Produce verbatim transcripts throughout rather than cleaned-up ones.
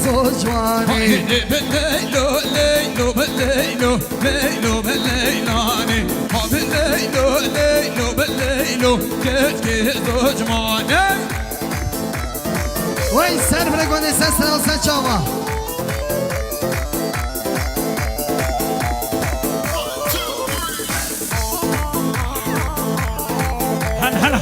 Zocwanê. Haydi be Leylo, Leylo be Leylo, Leylo be Leylane. Ha be Leylo, Leylo be Leylo, keşke zocmane. Wey ser bire gwanê, ser sera, ser çava. Hela, hela.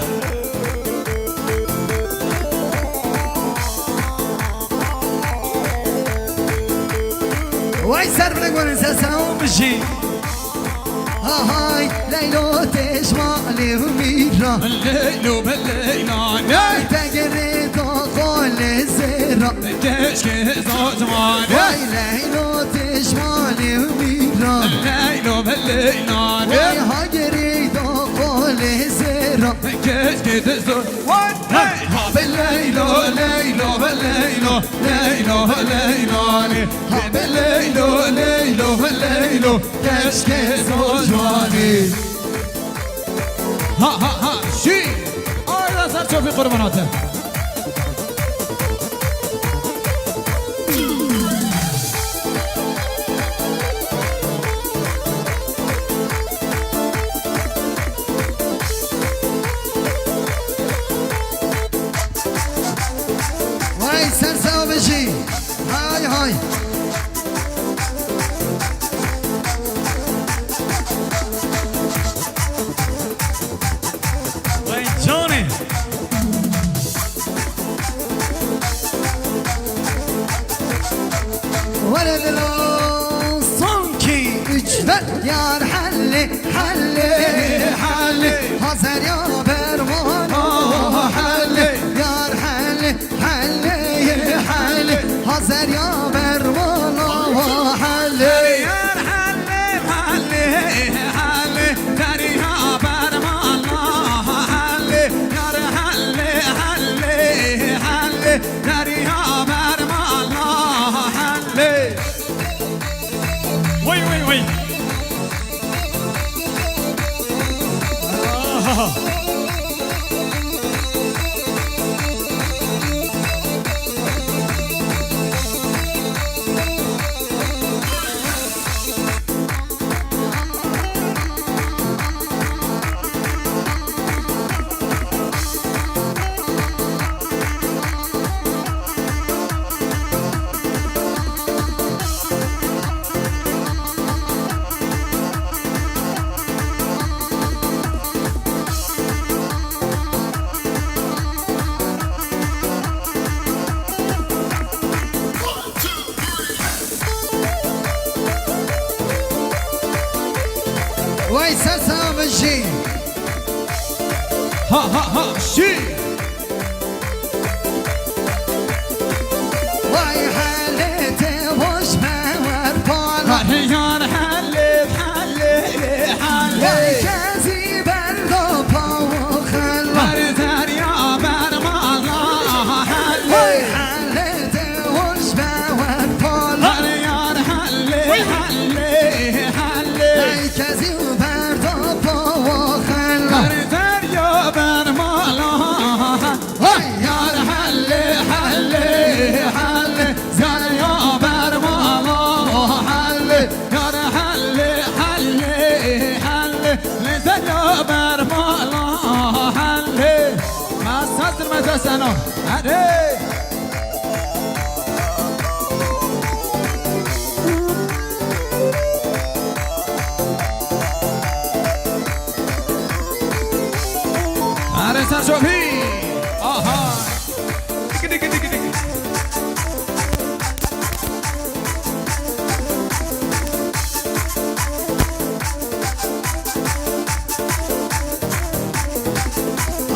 Wey ser bire gwanê, ser sera, o bijî. Ahay, Leylo têj malê û mîra. Leylo be Leyla ne? Te girê da xolê zêra. Keşke zocmane. Vay Leylo têj malê û mîra. Leylo be Leyla ne? Vay ha girê da xolê zêra. Keşke de zor. Vay. Hey. Ha be Leylo, Leylo be Leylo. Leylo be Leyla ne? Ha be Leylo, Leylo be Leylo. Keşke zocmane. Ha, ha, ha, şî. Ayda ser çofî qurbanate. Vay, ser sağ bijî. Hay, hay. Vay canê. Were dilo, son, iki, üç, dört. Yar helle, helle, helle. Hazer ya berman. Ah, helle. Yar helle, helle, helle. Hazer ya berman. Ah, helle. Yar helle, helle, helle. Derya berman. Ah, helle. Yar helle, helle, helle. Derya berman. Ah, helle. Vay, vay, vay. Ah. Vay ser sağ mijî. Ha, ha, ha, şî. Vay helê te hoş me wer pala. Hare yar helê, helê, helê. Vay kezî berdo pawo xela. Hare derya bermala, helê. Vay helê te hoş me wer pala. Hare yar helê, helê, helê. Vay kezî berdo pawo xela. Hare derya bermala. Hey! Yar helle, helle, helle, zerya bermala helle. Yar helle, helle, helle, le zerya bermala helle. Mesatır mezeseno. Hadi. Are ser şopî. Aha. Diki, diki, diki, diki.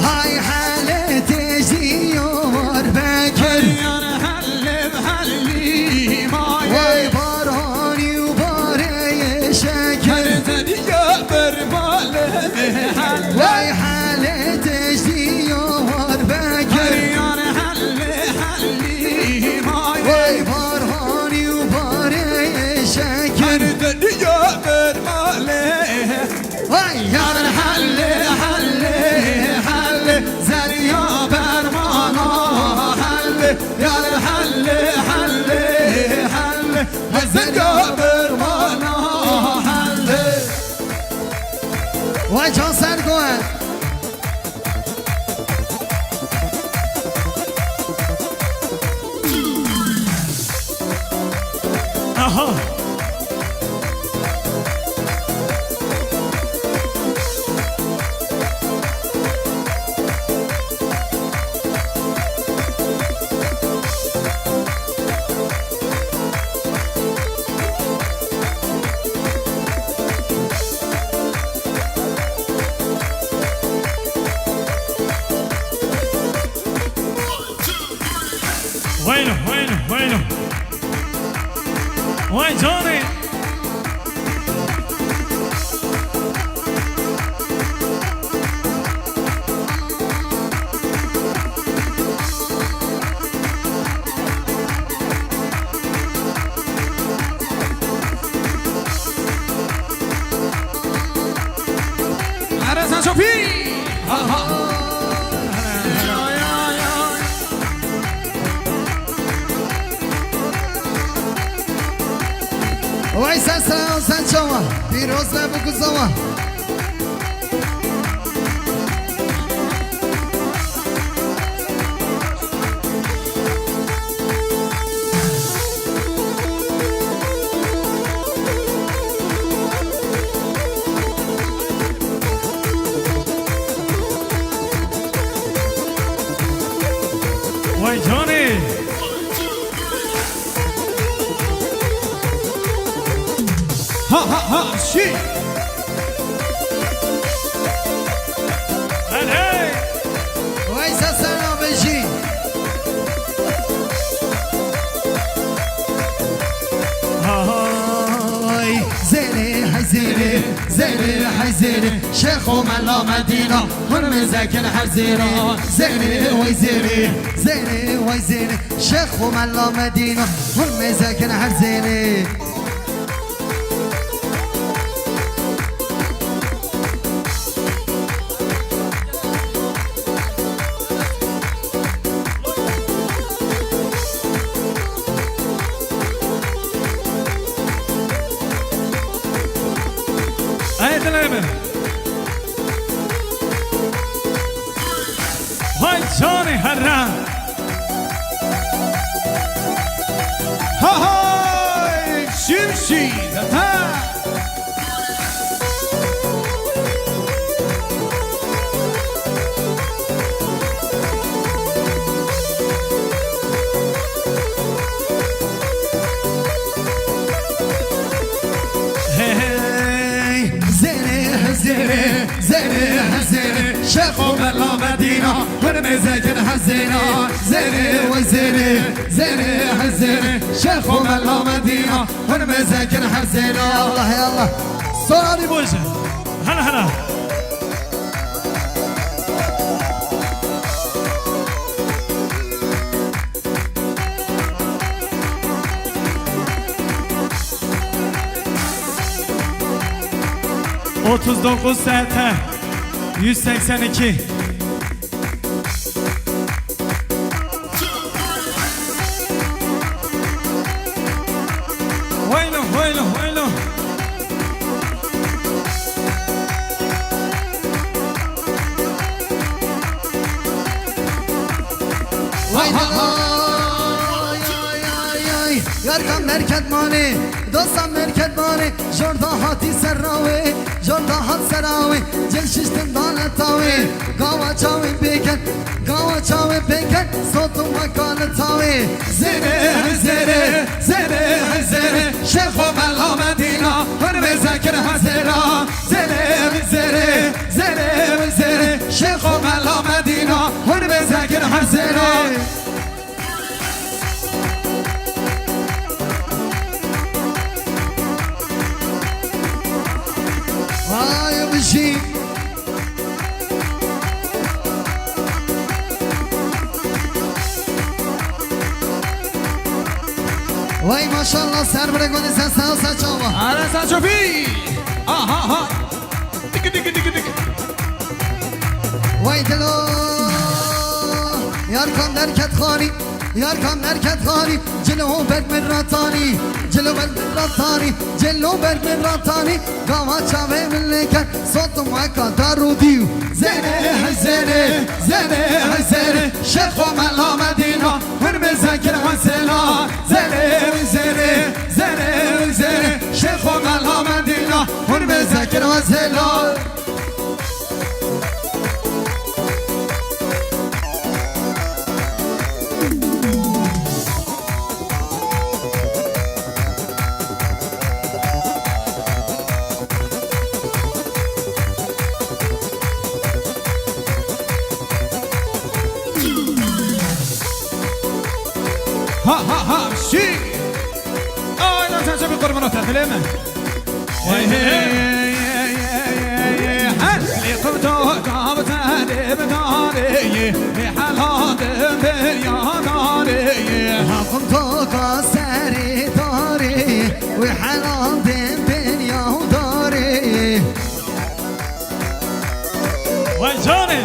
Hay hele tecdiyor Bekir. Yar hele Vay barhanî û barê şekir. Vay hele tecdî yar Bekir. Vay barhanî û barê şekir. Vay yar hele hele hele zerya bermana hele. Yar hele, hele, Canê. Erez Encopî! Ha, ha! Vay sen sağ ol, sen çava. Pîroz e bu kuzava. Vay canê. Ha, ha, ha, şî. Hey, hey. Vay sesena bejî. Hay, zêrê, hay zêrê, zêrê, hay zêrê. Şêx û Mela Medîna, hûn mêzekin her zêrê. Zêrê, way zêrê, zêrê, way zêrê. Şêx û Mela Medîna, hûn mêzekin her zêrê. Ey dilê min. Hay canê herre. Ha hay, şîr şîr, ha. Hey, zêrê, zêrê. Zêrê, zêrê, Şêx û Mela Medîna, hûn mêzekin her zêrê. Zêrê, wey zêrê, zêrê, zêrê, Şêx û Mela Medîna, hûn mêzekin her zêrê. Ya Allah, ya Allah. Sorarî boje. Hela, hela. Otuz dokuz S T yüz seksen iki. Wayno, wayno, wayno. Vay, vay, vay, vay, vay. Yarkan merket mane, dosta merket mane. Jorda hati serrawe, jorda hat serawe. Cil şiştin dane tawe. Gawa çawe pêken, gawa çawe pêken. Sotum wekale tawe. Zere, zere, zere, zere. Şêxo Mela Medîna, hûn mêzekin her zêra. Zere, zere, zere, zere. Şêxo Mela Medîna, hûn mêzekin her zêra. Vay bijî. Vay maşallah, ser bire gonî sen sağ saçava. Ara saço bi. Aha ha. Diki diki diki diki. Vay dilo. Yarkan derket xanî. Yarkan derket xanî. Cilo berg min ratanî. Cilo berg min ratanî. Cilo berg min ratanî. Gava çavê min lêken. Sotum weka dar û dîw. Zere, zere, zere, zere. Şêxo Mela Medîna. Hûn mêzekin her zêra. Zere, zere, zere, zere. Şêxo Mela Medîna. Hûn mêzekin her zêra. Ha ha ha, şî. Ay, lan sen bir Hey, hey, hey, hey, hey, hey, hey. Lê qewto gavte dê bidarê, lê hela din dinya darê. Heqim to ka serê darê, wê hela din dinya darê. Vay canê.